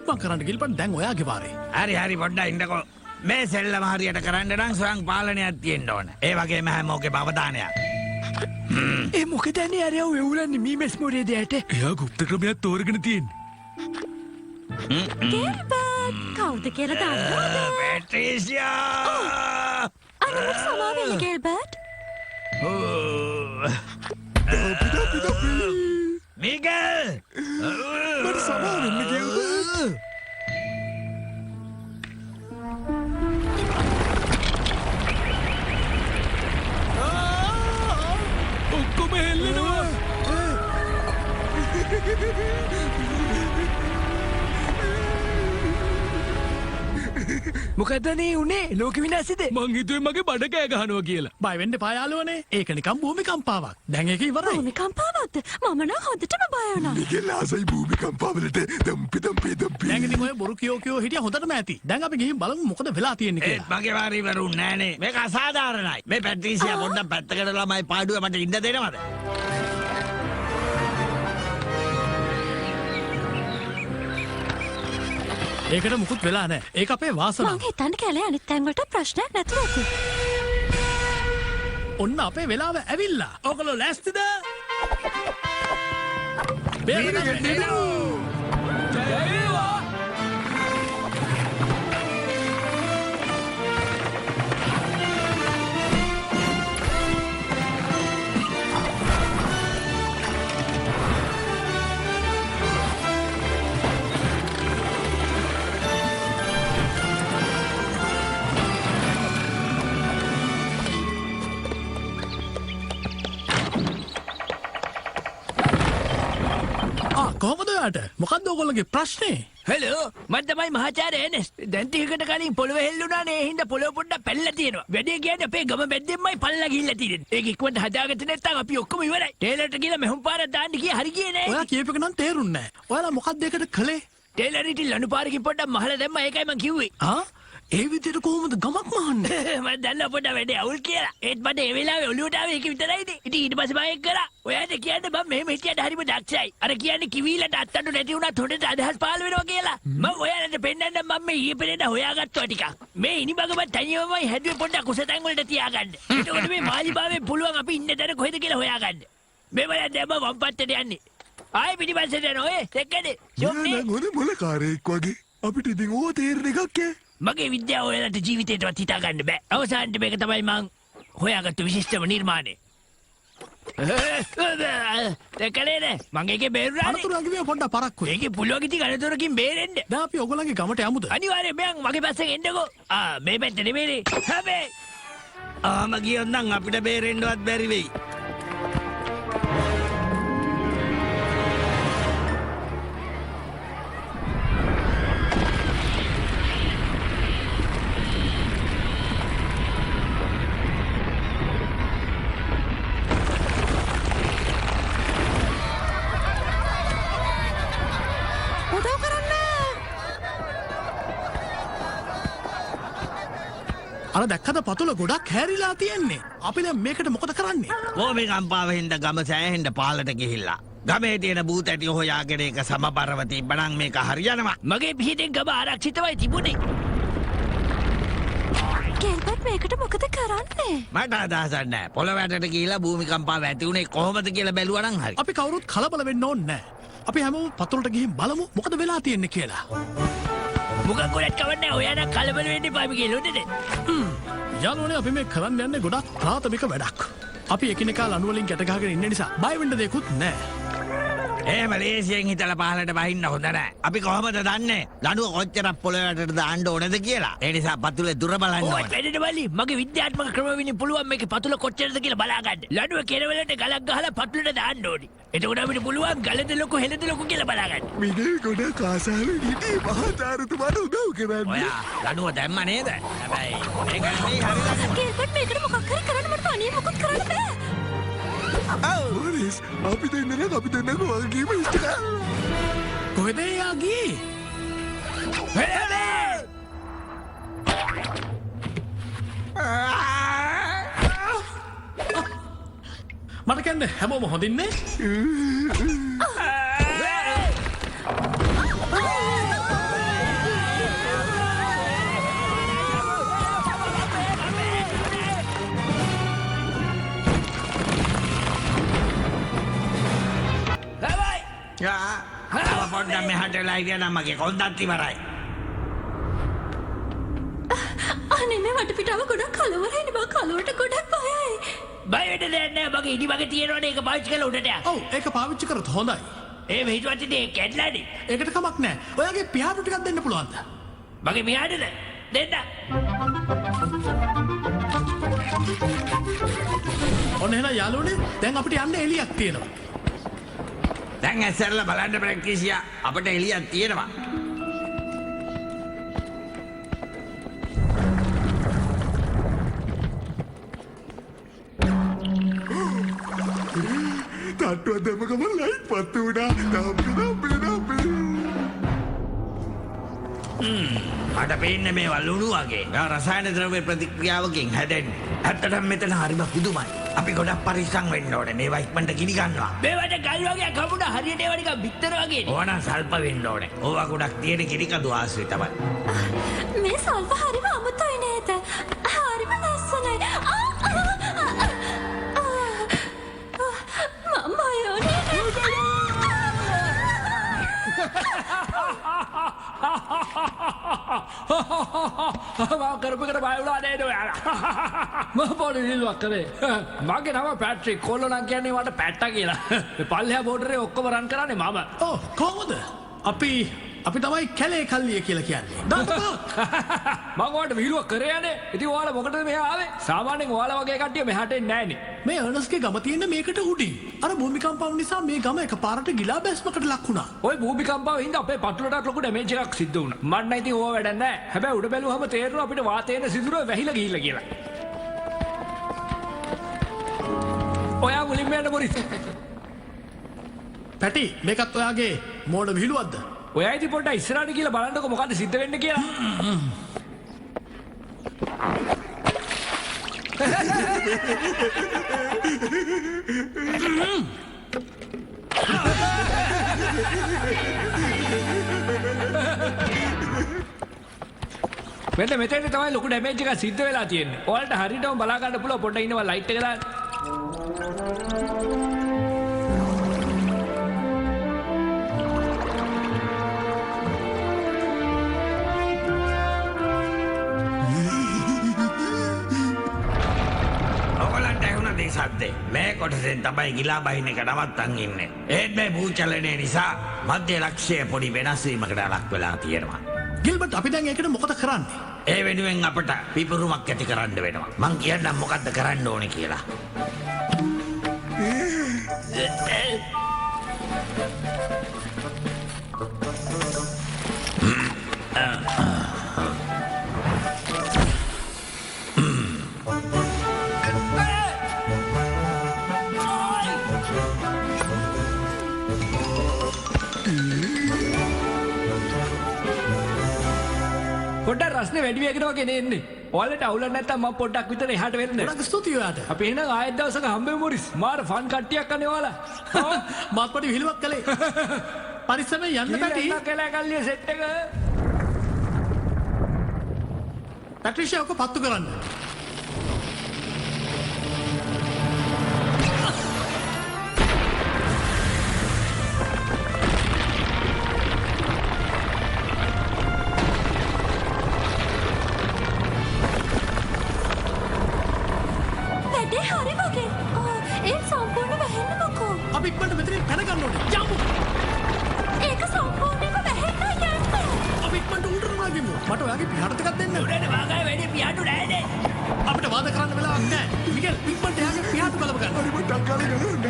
ඉක්මන් කරන්න ගිල්බර්ට්, දැන් ඔයාගේ වාරේ. හරි හරි, පොඩ්ඩක් ඉන්නකෝ. මේ සෙල්ලම හරියට කරන්න නම් ස්වයං පාලනයක් තියෙන්න ඕන. ඒ වගේම හැමෝගේම අවධානයක්. ඒ මොකද අනේ අර වෙවුලන්නේ මීමැස් මොරේ දෙයට? එයා ගුප්ත ක්‍රමයක් තෝරගෙන තියෙන්නේ. ගිල්බර්ට් කවුද කියලා දන්නවද? පැට්‍රීසියා! අනේ මට සමා වෙන්න ගිල්බර්ට්. මිගල්! මට සමා වෙන්න ගිල්බර්ට්. ඔක්කොම හෙල්ලෙනවා. මොකද අනේ උනේ, ලෝක විනාශෙද? මං හිතුවේ මගේ බඩ කෑ ගහනවා කියලා. බය වෙන්න එපා යාළුවනේ. ඒක නිකන් භූමිකම්පාවක්. දැන් ඒක ඉවරයි. භූමිකම්පාවක්ද? මම නම් හොඳටම බය වුණා. මිගෙල් ආසයි භූමිකම්පාවලට. දම්පි දම්පි දම්පි. දැන් ඉතින් ඔය බොරු කියෝ කියෝ හිටියා හොඳටම ඇති. දැන් අපි ගිහින් බලමු මොකද වෙලා තියෙන්නේ ඒත් කියලා. මගේ වාරේ ඉවර වුණේ නෑනේ. මේක අසාධාරණයි. මේ පැට්‍රීසියා පොඩ්ඩක් පැත්තකට ළමයි පාඩුව මට ඉන්න දෙනවද? ඒකට මුකුත් වෙලා නෑ. ඒක අපේ වාසනාව. මං හිතන්නේ කැලේ අනිත් තැන් වලට ප්‍රශ්නයක් නැතුව ඇති. ඔන්න අපේ වෙලාව ඇවිල්ලා. ඔයගොල්ලෝ ලෑස්තිද? බේරගන්න එනවා. ජය වේවා. ආ, කොහොමද ඔයාට? මොකද්ද ඔයගොල්ලෝගේ ප්‍රශ්නේ? හෙලෝ, මං තමයි මහාචාර්ය එනස්. දැන් ටිකකට කලින් පොළොව හෙල්ලුණානේ, ඒ හින්දා පොළොව පොඩ්ඩක් පැනලා තියෙනවා. වැඩේ කියන්නේ අපේ ගම මැද්දෙන්මයි පල්ලා ගිහිල්ලා තියෙන්නේ. ඒක ඉක්මනට හදාගත්තේ නැත්නම් අපි ඔක්කොම ඉවරයි. ටේලර්ට ගිහලා මෙහුම් පාරක් දාන්න ගියේ හරි ගියේ නෑ. ඔයා කියප එක නම් තේරුන්නේ නෑ. ඔයාලා මොකද්ද ඒකට කළේ? ටේලර් ඉතින් ලනු පාරකින් පොඩ්ඩක් මහලා දැම්මා, ඒකයි මං කිව්වේ. ආ, ඒ විදිහට කොහොමද ගමක් මහන්නේ? මං දන්නවා පොඩ්ඩක් වැඩේ අවුල් කියලා. ඒත් මට ඒ වෙලාවේ ඔලුවට ආවේ ඒක විතරයිනේ. ඉතින් ඊට පස්සේ මං ඒක කරා. ඔයාට කියන්න මං මෙහෙම හිටියට හරිම දක්ෂයි. අර කියන්නේ කිවිලට අත්තටු නැති වුණත් හොඳට අදහස් පහළ වෙනවා කියලා. මං ඔයාලට පෙන්නන්න මං මේ ඊයේ පෙරේද හොයාගත්තා ටිකක්. මේ ඉනිමග මං තනියමයි හැදුවේ පොඩ්ඩක් කුස තැන් වලට තියාගන්න. එතකොට මේ මාලිගාවෙන් පුළුවන් අපි ඉන්න තැන කොහෙද කියලා හොයාගන්න. මේ බලන්න දැන් මං වම් පැත්තට යන්නේ. ආයෙ පිටිපස්සට යනවා ඔය දෙක්කනේ. ඔයා නම් හොඳ මොලකාරයෙක් වගේ. අපිට ඉතින් ඕව තේරෙන එකක් ඈ. මගේ විද්‍යාව ඔයාලට ජීවිතේටවත් හිතා ගන්න බෑ. අවසානට මේක තමයි මං හොයාගත්තු විශිෂ්ටම නිර්මාණය. දැකලේ නෑ, මං ඒකේ බේරුණානේ. අනතුරු අඟිමිය පොඩ්ඩක් පරක්කුයි. ඒකේ පුළුවන් ඉතින් අනතුරකින් බේරෙන්න. දැන් අපි ඔයගොල්ලන්ගේ ගමට යමුද? අනිවාර්යෙන් මං මගේ පස්සෙන් එන්නකෝ. ආ, මේ පැත්ත නෙමෙයිනේ. හැබැයි ආම ගියොත් නම් අපිට බේරෙන්නවත් බැරි වෙයි. උදව් කරන්න. අර දැක්කද පතුල ගොඩක් හැරිලා තියෙන්නේ. අපි දැන් මේකට මොකද කරන්නේ? භූමිකම්පාව හින්දා ගම සෑහෙන්න පහළට ගිහිල්ලා. ගමේ තියෙන භූත ඇටි හොයාගෙන ඒක සමබරව තිබ්බනම් මේක හරියනවා. මගේ පිහිටෙන් ගම ආරක්ෂිතවයි තිබුණේ. ගිල්බර්ට් මේකට මොකද කරන්නේ? මට අදහසක් නෑ. පොළොව යටට ගිහිල්ලා භූමිකම්පාව ඇති වුණේ කොහොමද කියලා බැලුවා නම් හරි. අපි කවුරුත් කලබල වෙන්න ඕනේ නෑ. අපි හැමෝම පතුලට ගිහින් බලමු මොකද වෙලා තියෙන්නේ කියලා. මොකක් වුණත් කමක් නෑ, ඔයා නම් කලබල වෙන්න එපා මිගෙල්, හොඳද? යාළුවනේ, අපි මේ කරන්න යන්නේ ගොඩක් ප්‍රාථමික වැඩක්. අපි එකිනෙකා ලණු වලින් ගැට ගහගෙන ඉන්න නිසා බය වෙන්න දෙයක්වත් නෑ. එහෙම ලේසියෙන් හිතලා පහලට බහින්න හොඳ නෑ. අපි කොහොමද දන්නේ ලණුව කොච්චරක් පොළොව යටට දාන්න ඕනද කියලා? ඒ නිසා පතුලේ දුර බලන්න ඔය ඕනේ. වැඩේට බලි, මගේ විද්‍යාත්මක ක්‍රම විනි පුළුවන් මේකේ පතුල කොච්චරද කියලා බලා ගන්න. ලණුව කෙරවලට ගලක් ගහලා පතුලට දාන්න ඕනි. එතකොට අපිට පුළුවන් ගලද ලොකු හෙලද ලොකු කියලා බලා ගන්න. මිගෙල් ගොඩක් ආසාවෙන් හිටියේ මහාචාර්යතුමාට උදව් කරන්න. ඔයා ලණුව දැම්ම නේද? හැබැයි මේක නෙමෙයි හරි ලණුව. ගිල්බර්ට් මේකට මොකක් හරි කරන්න, මට තනියම මොකුත් කරන්න බෑ. මොරිස්, අපි දෙන්න නම් අපි දෙන්නම වගකීම ඉෂ්ට කරන්න. කොහෙද එයා ගියේ? මට කියන්න හැමෝම හොඳින්නේ? තව පොඩ්ඩක් මෙහාට වෙලා හිටියා නම් මගේ කොන්දත් ඉවරයි. අනේ මේ වටපිටාව ගොඩක් කලවරයිනේ බං. කලවරට ගොඩක් බයයි. බය වෙන්න දෙයක් නෑ. මගේ ඉඩි වගේ තියෙනවනේ. ඒක පාවිච්චි කරලා උඩට යන්න. ඔව්, ඒක පාවිච්චි කරොත් හොඳයි. ඒ හිතුවත් ඉතින් ඒක කැඩලානේ. ඒකට කමක් නෑ. ඔයාගේ පිහාටු ටිකක් දෙන්න පුළුවන්ද? මගේ පිහාටුද? දෙන්න. ඔන්න එහෙනම් යාළුවනේ, දැන් අපිට යන්න එළියක් තියෙනවා. දැන් ඇස්සරලා බලන්න ප්‍රැක්ටිසියා, අපිට එළියක් තියෙනවා. තට්ටුවක් දැම්ම ගමන් ලයිට් පත්තු වුණා. දම්පි දම්පි දම්පි. මට පේන්නේ මේවා ලුණු වගේ. මේවා රසායන ද්‍රව්‍ය ප්‍රතික්‍රියාවකින් හැදෙන්නේ. ඇත්තටම මෙතන හරිම පුදුමයි. අපි ගොඩක් පරිස්සම් වෙන්න ඕනේ. මේවා ඉක්මනට ගිනි ගන්නවා. මේවට ගල් වගේ කමුණ හරියට ඒවා නිකන් බිත්තර වගේනේ. ඕවා නම් සල්ප වෙන්න ඕනේ. ඕවා ගොඩක් තියෙන කිරි කඳු ආශ්‍රිතවයි. මේ සල්ප හරිම අමුතුයි නේද? හරිම ලස්සනයි. මම බය වුණේ. මම කරපු එකට බය වුණා නේද ඔයාලා? මම පොඩි විහිළුවක් කරේ. මගේ නම පැට්‍රික්. කොල්ලෝ නම් කියන්නේ මට පැට්ටා කියලා. මේ පල්ලෙහා බෝඩරේ ඔක්කොම රන් කරන්නේ මම. ඔව්, කොහොමද? අපි තමයි කැලේ කල්ලිය කියලා කියන්නේ. දාන්න පහක්. මං ඔයාලට විහිළුවක් කරේ යන්නේ. ඉතින් ඔයාලා මොකටද මෙහා ආවේ? සාමාන්‍යයෙන් ඔයාලා වගේ කට්ටිය මෙහාට එන්නේ නෑනේ. මේ අර්නස්ගේ ගම තියෙන මේකට උඩින්. අර භූමිකම්පාව නිසා මේ ගම එකපාරට ගිලා බැස්මකට ලක් වුණා. ඔය භූමිකම්පාව හින්දා අපේ පටුලටත් ලොකු ඩැමේජ් එකක් සිද්ධ වුණා. මං නම් ඉතින් ඕවා වැඩක් නෑ. හැබැයි උඩ බැලුවහම තේරෙනවා අපිට වාතය එන සිදුර වැහිලා ගිහිල්ලා කියලා. ඔයා මුලින්ම යන්න මොරිස්. පැටි, මේකත් ඔයාගේ මෝඩ විහිළුවක්ද? ඔයා ඉතින් පොඩ්ඩක් ඉස්සරහට ගිහලා බලන්නකෝ මොකද්ද සිද්ධ වෙන්නේ කියලා. මෙන්න මෙතන තමයි ලොකු ඩැමේජ් එකක් සිද්ධ වෙලා තියෙන්නේ. ඔයාලට හරියටම බලා ගන්න පුළුවන් පොඩ්ඩක් ඉන්නවා ලයිට් එක දාන්න. ඔයගොල්ලන්ට ඇහුණාද ඒ සද්දේ? මේ කොටසෙන් තමයි ගිලා බහින එක නවත්තන් ඉන්නේ. ඒත් මේ භූචලනය නිසා මධ්‍ය ලක්ෂ්‍යය පොඩි වෙනස් වීමකට ලක් වෙලා තියෙනවා. ගිල්බර්ට්, අපි දැන් ඒකට මොකද කරන්නේ? ඒ වෙනුවෙන් අපට පිපුරුමක් ඇති කරන්න වෙනවා. මං කියන්නම් මොකද්ද කරන්න ඕනේ කියලා. පොඩ්ඩක් රස්නේ වැඩි වෙගෙන වගේ නේ එන්නේ. ඔයාලට අවුලක් නැත්තම් මම පොඩ්ඩක් විතර එහාට වෙන්න. ගොඩක් ස්තුතියි ඔයාට. අපි එහෙනම් ආයෙත් දවසක හම්බෙමු මොරිස්. මාර ෆන් කට්ටියක් අනේ ඔයාලා. මාත් පොඩි විහිළුවක් කළේ. පරිස්සමෙන් යන්න පැටි. කැලෑ කල්ලිය සෙට් එක. පැට්‍රිෂියා ඔක පත්තු කරන්න. වැඩේ හරි වගේ. ඒ සම්පූර්ණ වැහෙන්න මොකෝ. අපි ඉක්මනට මෙතනින් පැන ගන්න ඕනේ. යමු. ඒක සම්පූර්ණයෙන්ම වැහෙන්න යන්නේ. අපි ඉක්මනට උඩට නගිමු. මට ඔයාගේ පිහාටු ටිකක් දෙන්න. උඩට වාගාවේ වැඩි පිහාටු නෑනේ. අපිට වාද කරන්න වෙලාවක් නෑ. මිගෙල්, ඉක්මනට එයාගේ පිහාටු ගලව ගන්න. හරි මං ටක් ගාලා ගලවන්න.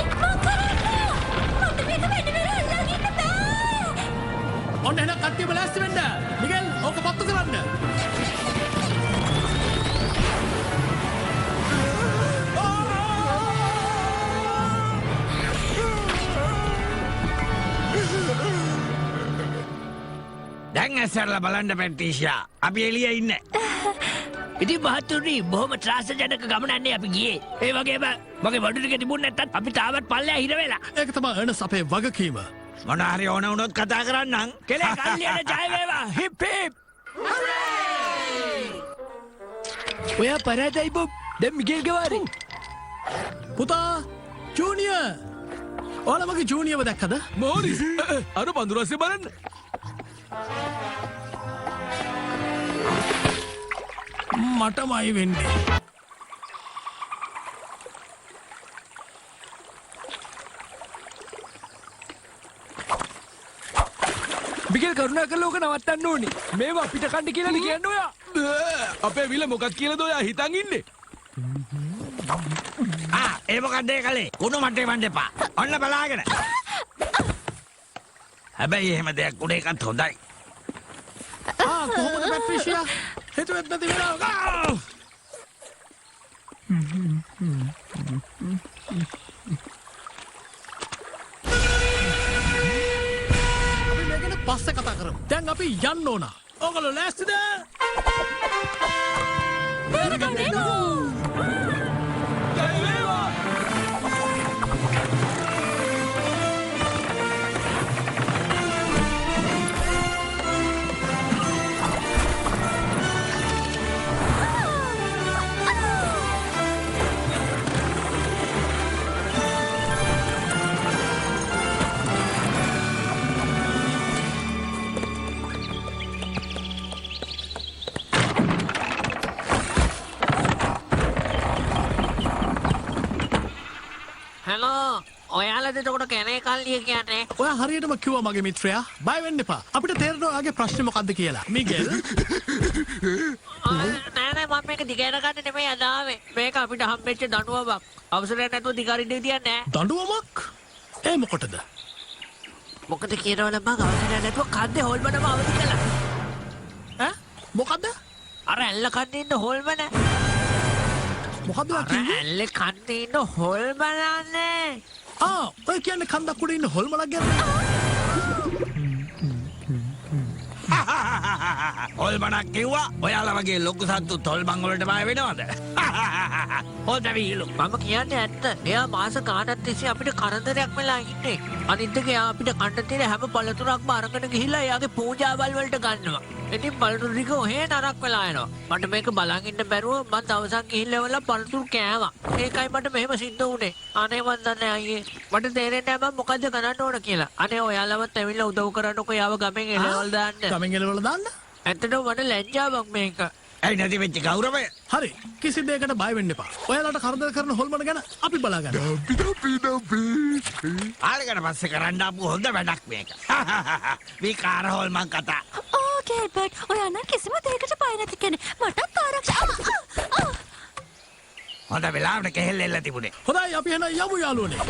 ඉක්මන් කරන්න. මට මේක වැඩි වෙලා අල්ලගෙන ඉන්න බෑ. ඔන්න එහෙනම් කට්ටියම ලෑස්ති වෙන්න. මිගෙල්, ඕක පත්තු කරන්න. දැන් ඇස්සරලා බලන්න පැට්‍රිෂියා, අපි එළියේ ඉන්නේ. ඉතින් මහත්තුනි, බොහොම ත්‍රාසජනක ගමනක් නේ අපි ගියේ. ඒ වගේම මගේ බඩු ටික තිබුණ නැත්තත් අපි තාමත් පල්ලෙහා හිර වෙලා. ඒක තමයි අර්නස් අපේ වගකීම. මොන හරි ඕන වුණොත් කතා කරන්නම්. කෙලේ කල්ලියට ජය වේවා. Hip hip. ඔයා පරාදයි බොබ්. දැන් මිගෙල් ගවාරේ. පුතා ජූනියර්. ඔයාලා මගේ ජූනියර්ව දැක්කද? මෝරිස්, අර පඳුර අස්සේ බලන්න. මටමයි වෙන්නේ. මිගෙල් කරුණා කරලා ඕක නවත්තන්න ඕනේ. මේවා අපිට කන්න කියලානේ කියන්නේ ඔයා. අපේ විල මොකක් කියලාද ඔයා හිතන් ඉන්නේ? ආ, ඒ මොකක්ද ඒ කලේ? කුණු මට එවන්න එපා. ඔන්න බලාගෙන. හැබැයි එහෙම දෙයක් උනේ එකත් හොඳයි. ආ, කොහොමද පැට්‍රිෂියා? හිතුවෙත් නැති වෙලාවක. අපි මේ ගැන පස්සේ කතා කරමු. දැන් අපි යන්න ඕන. ඔයගොල්ලෝ ලෑස්තිද? ජය වේවා! හැලෝ, ඔයාලද එතකොට කැලේ කල්ලිය කියන්නේ? ඔයා හරියටම කිව්වා මගේ මිත්‍රයා. බය වෙන්න එපා. අපිට තේරෙනවා ඔයාගේ ප්‍රශ්නේ මොකද්ද කියලා. මිගෙල්. නෑ නෑ, මම මේක දිග යන ගන්න නෙමෙයි අද ආවේ. මේක අපිට හම්බෙච්ච දඬුවමක්. අවසරයක් නැතුව දිග අරින්න විදියක් නෑ. දඬුවමක්? ඒ මොකටද? මොකද කියනවනම් මං අවසරයක් නැතුව කන්දේ හොල්මනම අවදි කළා. ඈ? මොකද්ද? අර ඇල්ල කන්දේ ඉන්න හොල්මන. මොකද්ද ඔයා අර කිව්වේ? ඇල්ල කන්දේ ඉන්න හොල්මනන්නේ. ආ, ඔය කියන්නේ කන්දක් උඩ ඉන්න හොල්මනක් ගැන. හොල්මනක් කිව්වා. ඔයාලා වගේ ලොකු සත්තු හොල්මන් වලට බය වෙනවද? හොඳ විහිළු. මම කියන්නේ ඇත්ත. එයා මාස ගාණක් තිස්සේ අපිට කරදරයක් වෙලා ඉන්නේ. අනිත් එක එයා අපිට කන්න තියෙන හැම පළතුරක්ම අරගෙන ගිහිල්ලා එයාගේ පූජාවල් වලට ගන්නවා. ඉතින් පළතුරු ටික ඔහේ නරක වෙලා යනවා. මට මේක බලන් ඉන්න බැරුව මං දවසක් ගිහිල්ලා එවලා පළතුරු කෑවා. ඒකයි මට මෙහෙම සිද්ධ වුනේ. අනේ මං දන්නේ අයියේ. මට තේරෙන්නේ නැහැ මං මොකද්ද කරන්න ඕන කියලා. අනේ ඔයාලවත් ඇවිල්ලා උදව් කරන්නකෝ එයාව ගමෙන් එලවල් දාන්න. ගමෙන් එලවල දාන්න? ඇත්තටම මට ලැජ්ජාවක් මේක. ඇයි නැති වෙච්ච ගෞරවය? හරි, කිසි දෙයකට බය වෙන්න එපා. ඔයාලට කරදර කරන හොල්මන ගැන අපි බලාගන්න. ඩම්පි ඩම්පි ඩම්පි. කාලෙකට පස්සේ කරන්න ආපු හොඳ වැඩක් මේක. විකාර හොල්මන් කතා. ඕ ගිල්බර්ට්, ඔයා නම් කිසිම දෙයකට බය නැති කෙනෙක්. මටත් ආරක්ෂා. හොඳ වෙලාවට කෙහෙල් එල්ල තිබුණේ. හොඳයි, අපි එහෙනම් යමු යාළුවනේ.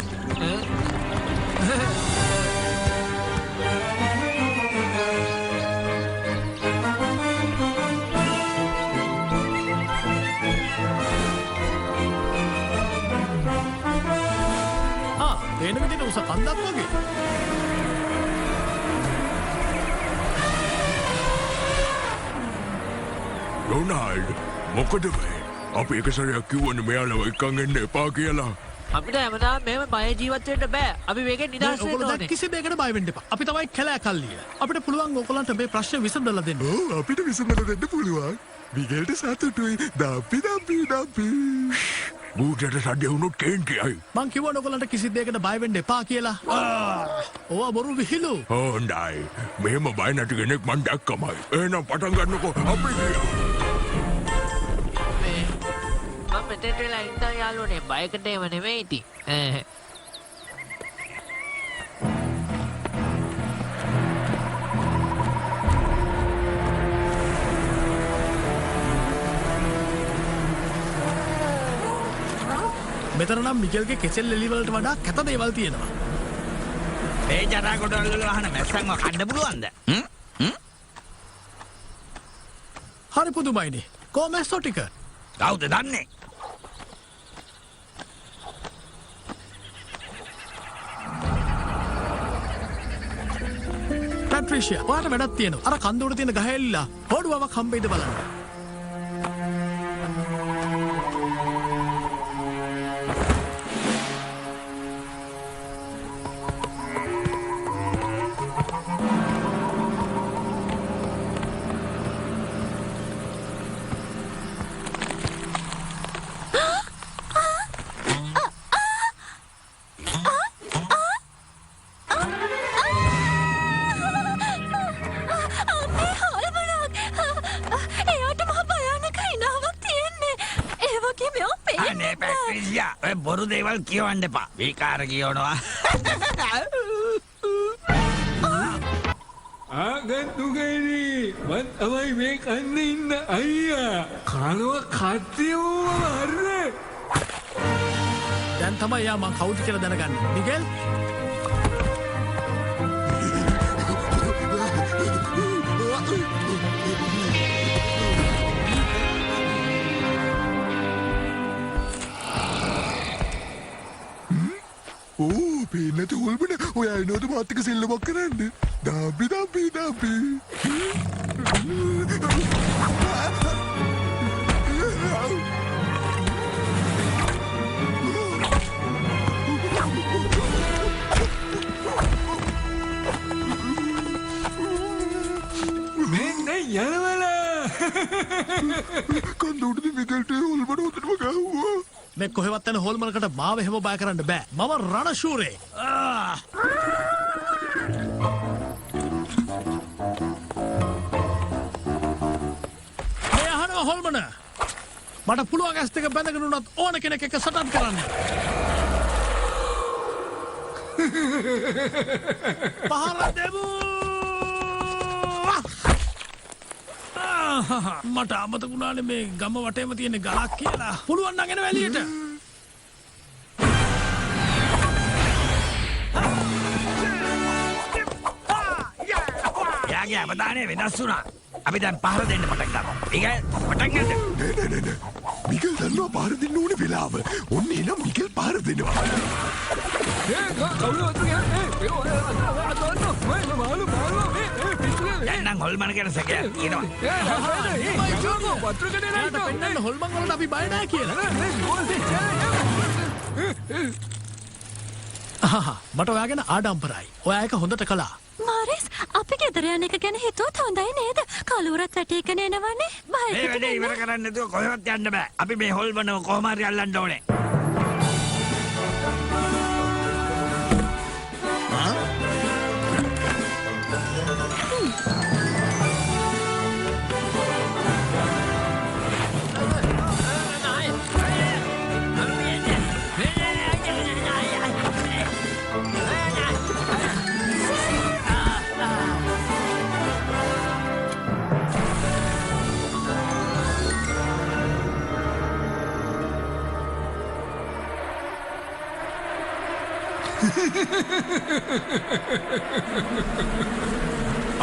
ආ, පේන විදිහට උස කන්දක් වගේ. රොනාල්ඩ්, මොකද මේ? අපි එක සැරයක් කිව්වනේ මෙයාලව එක්කන් එන්න එපා කියලා. අපිට හැමදාම මෙහෙම බය ජීවත් වෙන්න බෑ. අපි මේකෙන් නිදහස් වෙන්න ඔයගොල්ලෝ දැන් ඕනේ. කිසි දෙයකට බය වෙන්න එපා. අපි තමයි කැලෑ කල්ලිය. අපිට පුළුවන් ඔයගොල්ලන්ට මේ ප්‍රශ්නේ විසඳලා දෙන්න. ඔව්, අපිට විසඳලා දෙන්න පුළුවන්. මිගෙල්ට සතුටුයි. ඩම්පි ඩම්පි ඩම්පි. බූටට සද්ද වුණොත් කේන්තියයි. මං කිව්වනේ ඔයගොල්ලන්ට කිසි දෙයකට බය වෙන්න එපා කියලා. ඕවා බොරු විහිළු. හොඳයි. මෙහෙම බය නැති කෙනෙක් මං දැක්කමයි. එහෙනම් පටන් ගන්නකෝ අපි ගියා. මේ මං මෙතෙන්ට වෙලා ඉඳන් යාළුවනේ බයකට ඒව නෙමෙයි ඉතින්. ඈ. මෙතන නම් මිගෙල්ගේ කෙසෙල් එලි වලට වඩා කැත දේවල් තියෙනවා. මේ ජරා ගොඩවල් වල වහන මැස්සන්ව කන්න පුළුවන්ද? හරි පුදුමයිනේ. කෝ මැස්සෝ ටික? කවුද දන්නේ? පැට්‍රිෂියා, ඔයාට වැඩක් තියෙනවා. අර කන්ද උඩ තියෙන ගහ එල්ලලා හොඩුවාවක් හම්බෙයිද බලන්න. පැට්‍රීසියා, ඔය බොරු දේවල් කියවන්න එපා. විකාර කියවනවා. ආගන්තුකෙනි, මං තමයි මේ කන්නේ ඉන්න අයියා. කනවා කට්ටියම හරිද? දැන් තමයි යා මං කවුද කියලා දැනගන්නේ. මිගෙල්. ඕ, පේන්නේ නැති හොල්මන, ඔයා එනවද මාත් එක්ක සෙල්ලමක් කරන්න? ඩම්පි ඩම්පි ඩම්පි. මෙන්න යනවලා. කන්ද උඩදී මිගෙල්ට හොල්මන හොඳටම ගැහුවා. මේ කොහෙවත් යන හොල්මනකට මාව එහෙම බය කරන්න බෑ. මම රණශූරයෙක්. මේ අහනවා හොල්මන. මට පුළුවන් ඇස් දෙක බැඳගෙන උනත් ඕන කෙනෙක් එක්ක සටන් කරන්න. පහර දෙමු. මට අමතක වුණානේ මේ ගම වටේම තියෙන ගලක් කියලා. පුළුවන් නම් එනවා එළියට. එයාගේ අවධානය වෙනස් වුණා. අපි දැන් පහර දෙන්න පටන් ගමු. මිගෙල්, පටන් ගන්න. නෑ නෑ නෑ නෑ. මිගෙල් දන්නවා පහර දෙන්න ඕනේ වෙලාව. ඔන්න එහෙනම් මිගෙල් පහර දෙනවා. ඒ කවුද වතුර ගහන්නේ? ඒ ඔය අතවන්න. මේ මාළු මාළු මේ ඒ පිස්සු. දැන් නම් හොල්මන ගැන සැකයක් තියෙනවා. ඒ නෑ නෑ, ඒ වතුර ගහන්නේ. එයාට පෙන්නන්න හොල්මන් වලට අපි බය නෑ කියලා. ආහා, මට ඔයා ගැන ආඩම්බරයි. ඔයා ඒක හොඳට කළා. මාරිස්, අපි ගෙදර යන එක ගැන හිතුවත් හොඳයි නේද? කලුරත් වැටීගෙන එනවනේ. බය මේ වැඩේ ඉවර කරන්න නැතුව කොහෙවත් යන්න බෑ. අපි මේ හොල්මනව කොහොම හරි අල්ලන්න ඕනේ.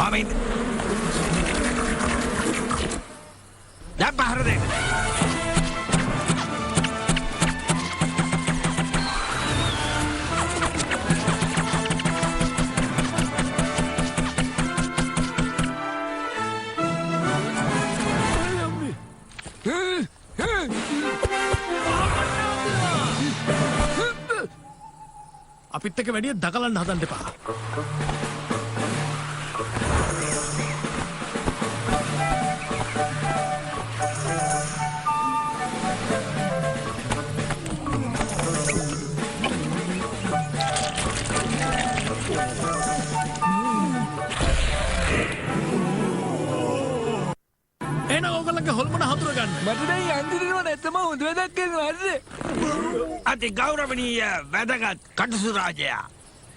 මම දැන් පහර දෙන්න. අපිත් එක්ක වැඩිය දකලන්න හදන්න එපා. එහෙනම් ඕගොල්ලන්ගේ හොල්මන හඳුරගන්න. මට දැන් යන්න දෙනවා නැත්නම් හොඳ වැඩක් කරනවා හරිද? අති ගෞරවනීය වැදගත් කටුසු රාජයා.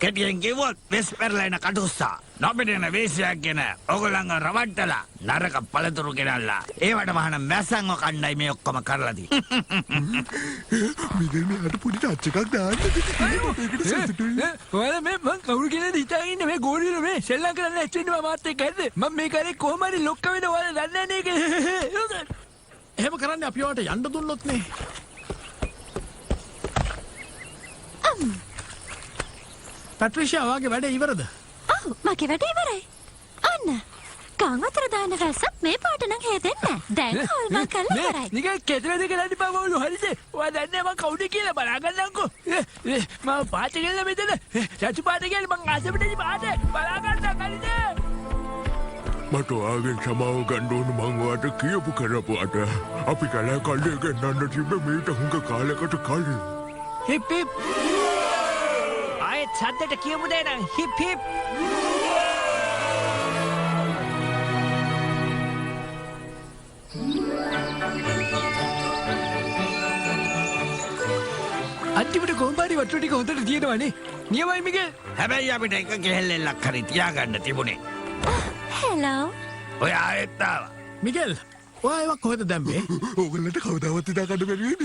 කෙටියෙන් කිව්වොත් වෙස් පෙරලෙන කටුස්සා. නොපෙනෙන වේශයක් ගැන ඕගොල්ලන්ව රවට්ටලා නරක පළතුරු ගෙනල්ලා ඒවට වහන මැස්සන්ව කණ්ඩායි මේ ඔක්කොම කරලා තියෙන්නේ. මිගෙල් මෙයාට පොඩි ටච් එකක් දාන්නද? ඒකට සතුටුයි. ඔයාලා මේ මං කවුරු කියලාද හිතාගෙන ඉන්නේ? මේ ගෝලියෝ මේ සෙල්ලම් කරන්න ඇස් වෙන්න මාත් එක්ක හරිද? මං මේ කරේ කොහොම හරි ලොක්ක වෙන ඔයාලා දන්නේ නැහැ නේද? එහෙම කරන්නේ අපි ඔයාට යන්න දුන්නොත් නේ. පැට්‍රිෂියා, ඔයාගේ වැඩේ ඉවරද? ඔව්, මගේ වැඩේ ඉවරයි. අන්න ගම් වතුර දාන වැස්සක් මේ පාට නම් හේදෙන්නේ නැහැ. දැන් හොල්මන් කරලා ඉවරයි. නිකන් කෙතර දෙක කරන්න එපා මවුලු හරිද? ඔයා දන්නේ මං කවුද කියලා බලා ගන්නම්කෝ. මම පාට කියලා මෙතන. චචු පාට කියලා මං ආසෙ පිටේ පාට බලා ගන්න හරිද? මට ඔයාගෙන් සමාව ගන්න ඕන මං ඔයාට කියපු කරපුවාට. අපි කැලෑ කල්ලිය ගෙන්නන්න තිබ්බේ මීට හුඟ කාලෙකට කලින්. Hip hip. ආයෙත් සද්දට කියමු දේ නම් හිප් හිප්. අන්තිමට කොහොම හරි වතුර ටික හොඳට තියෙනවනේ. නියමයි මිගෙල්. හැබැයි අපිට එක කෙහෙල් එල්ලක් හරි තියාගන්න තිබුණේ. හෙලෝ. ඔය ආයෙත් ආවා. මිගෙල්, ඔයා ඒවා කොහෙද දැම්මේ? ඕගොල්ලන්ට කවදාවත් හිතා ගන්න බැරි වෙයිද?